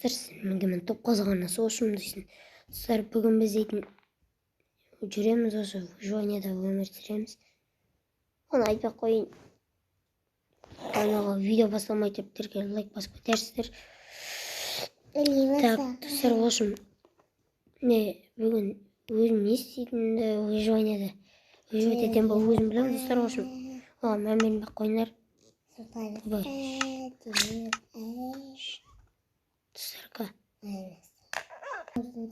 Достар, сіздермен мен топ қазған осы дейсің. Достар, бүгін біз дейтін жүреміз, осы выживанияда өмір сүреміз. Оны айтпай ақ қояйын. Каналға видео басталмай тұрып тіркеліп лайк басып кетерсіздер. Так, достар, в общем, не бүгін өзім не істейтінімді выживанияда выживать етемін ба, өзім білемін, достар, в общем, оған мән бермей ақ қойыңдар. Достар,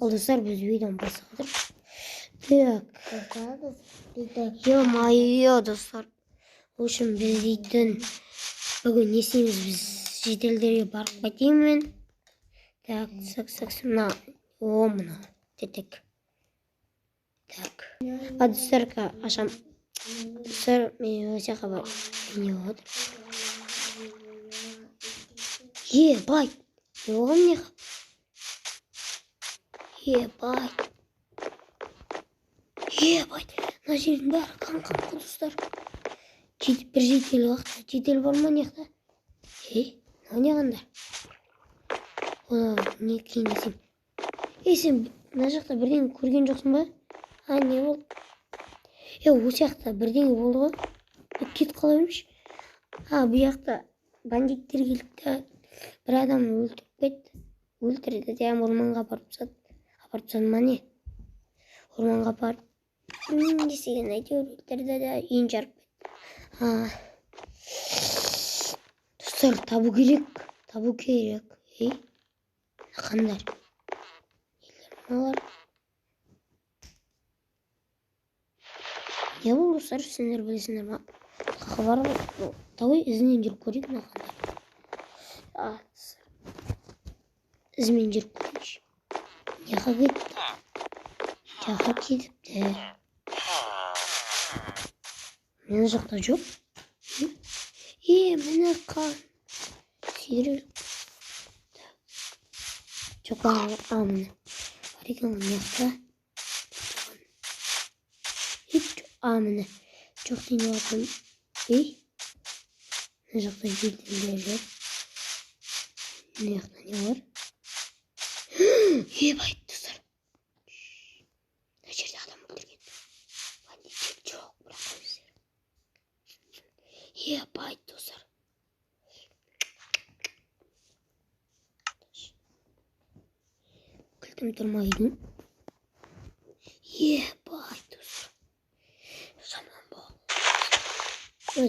ал достар, біз видеоны бастап жатырмыз. Так, ё-моё, достар, в общем, біз дейтін бүгін не істейміз? Біз шетелдерге барып қайтайын мен. Так, так, так, мына, о, мына, так, так, а достар, ашам. Достар, мен осы жаққа барып не болып жатыр? Ебать, не болған мына? Ебать, ебать, мына жердің бәрі қан қан ғой, достар. Бір житель уақытта житель бар ма мына жақта? Ей, мынау не қандар? Оны не кейін десем? Ей, сен мына жақта бірдеңе көрген жоқсың ба? А, не болды? Е, осы жақта бірдеңе болды ғой. Кетіп қала бермеші. А, бұл жақта бандиттер келді да, бір адам өлтіріп кетті. Өлтірді де, орманға апарып тастады. Апарып тастады ма, не? Орманға апарып не істеген, әйтеуір өлтірді да, үйін жарып кетті. Достар, табу керек, табу керек. Ей, қандар мыналар? Не болды, достар, сендер білесіңдер ма? Қақа бар. Давай ізінен жүріп көрейік. Мына қандар? А, достар, ізімен жүріп көрейікші. Жаққа кетті, жаққа кетіпті. Мына жақта жоқ. Е, міне қан. Сүйрік. Жоқ, а, міне бар екен ғой мына жақта. А, міне жоқ дейін деп жатырмын. Ей, мына жақта жителдер жоқ. Мына жақта не бар? Ебать, достар, мына жерде адам өлтірген бандиттер жоқ, бірақ өздері. Ебать, достар, кілтім тұрмайды. Ебать, достар, жаман болды.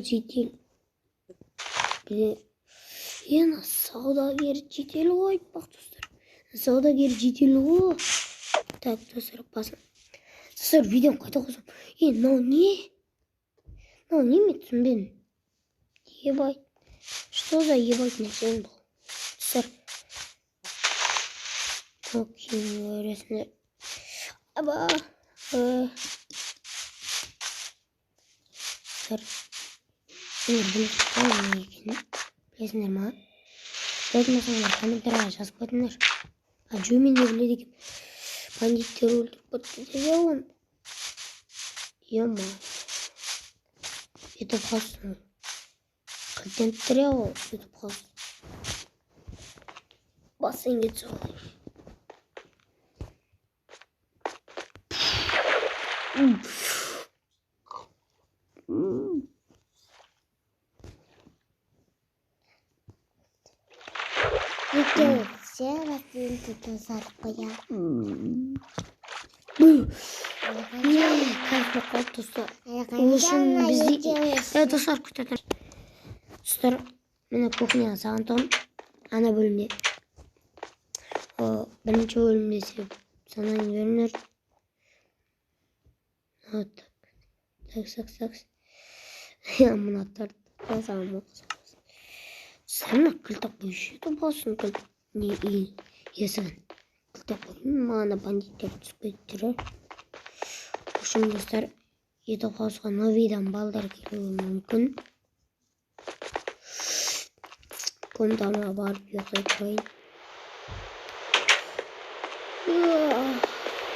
Житель е, мына саудагер житель ғой, айтпақ, достар, саудагер житель ғой. Так, достар, басым. Достар, видеоны қайта қосамын. Е, мынау не? Мынау не, мен түсінбедім. Ебать, что за ебать нәрсе бұл, достар? Мынау кейін көресіңдер. Аба, достар, сендер білесіңдер ма не екенін? Білесіңдер ма? Білетін болсаңдар, комментарийға жазып кетіңдер. А, жо, мен де біледі екенмін. Бандиттер өлтіріп кетті де оны. Ё-моё, ютуб қалсын, кілттеніп тұр иә ол ютуб қалсын, басың кетсе ғой. Салып қоямын. Не, кайф болып қалды, достар. Ол үшін бізде, е, достар, күте тұр. Достар, міне, кухняға саған тұғын ана бөлімде. О, бірінші бөлімде себеп санайын беріңдер. Вот так, так, так, так. Мына торт саған. Достар, мына кілт қойшы еді, болсын кілт не есігін кілттеп қойдым. Маған бандиттер түсіп кетті. В общем, достар, ютуб хаусқа новыйдан балдар келуі мүмкін. Комнатама барып ұйықтай тұрайын.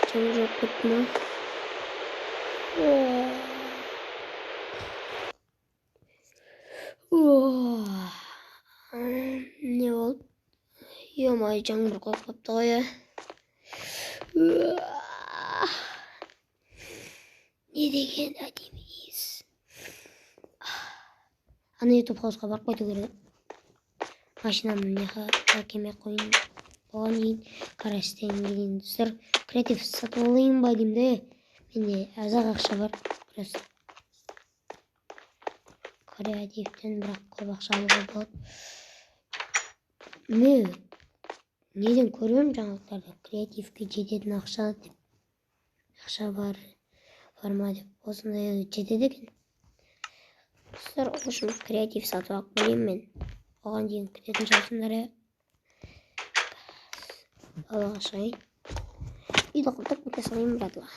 Жаңбыр жауып кетті ма? Не болды? Ё-моё. Ебай, жаңбыр қойып қойыпты ғой, ә. Не деген әдемі иіс. Ана ютуб хаусқа барып қайту керек. Машинамды мына әкелмей ақ қояйын. Оған дейін гараж істегенге дейін достар креатив сатып алайын ба деймін де. Менде аз-ақ ақша бар. Просто креативтен бірақ көп ақша алуға болады. Мен неден көріп жаңалықтарда креативке жететін ақша деп, ақша бар ма деп, осындай жетеді екен. Достар, в общем, креатив сатып алып келейін мен. Оған дейін күтетін шығарсыңдар, иә. Далаға шығайын. Үйді құртып кете салайын, братла.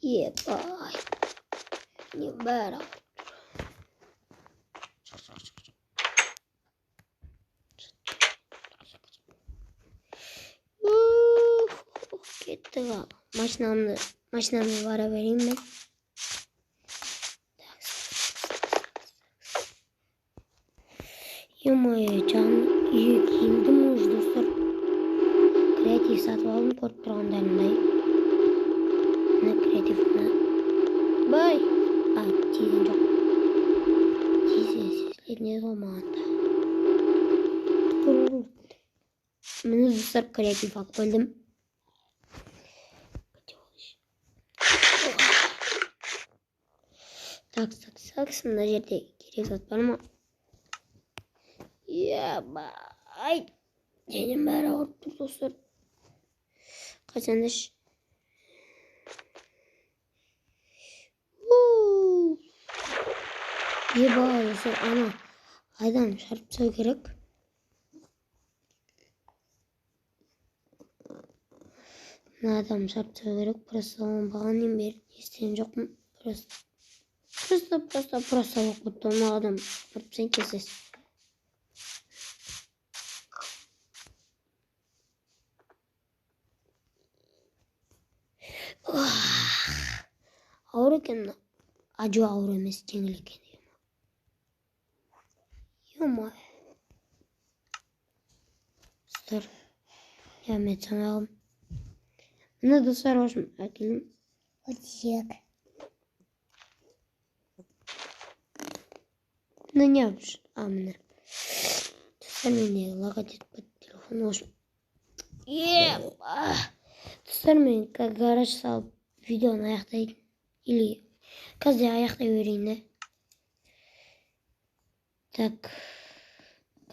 Ебай. Не бәрі ауырып тұр. Кеттік ал. Машинамды бара берейін мен. Ё-моё, жан үйге келдім уже, достар. Креатив сатып алдым, көріп тұрғандарындай. Мына креатив, мына. Бай! А, тиген жоқ. Тисе сезілетін еді ғой маған да. Міне, достар, креатив алып келдім. Так, так, так, мына жерде керек зат бар ма? Ебай! Денем бәрі ауырып тұр, достар. Қайтсаңдаршы. Ебай, достар, ана айдан шарып тастау керек. Мына адам шарып тастау керек. Просто оған бағаннан бері не істеген жоқпын. Просто, просто, просто, просто болып кетті. Мына адам ұрып тастайын тез-тез. Ауыр екен мына. А, жоқ, ауыр емес, жеңіл екен. Ё-моё. Достар, я мен жаңағым. Міне, достар, в общем, әкелдім. 32. Міне не алып? А, міне. Достар, менде лагать етіп кетті телефон, в общем. Еба! Достар, мен гараж салып видеоны аяқтайын. Или қазір аяқтай берейін да. Так.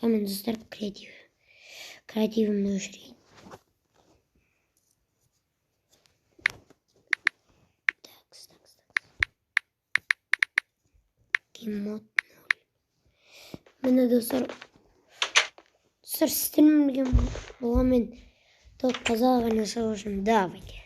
Камен, достар, креатив. Креативімді өшірейін. Так, так, так. Геймод 0. Міне, достар. Достар, сіздермен бірге болған мен Топ Қазақ арнасы, в общем, давайте.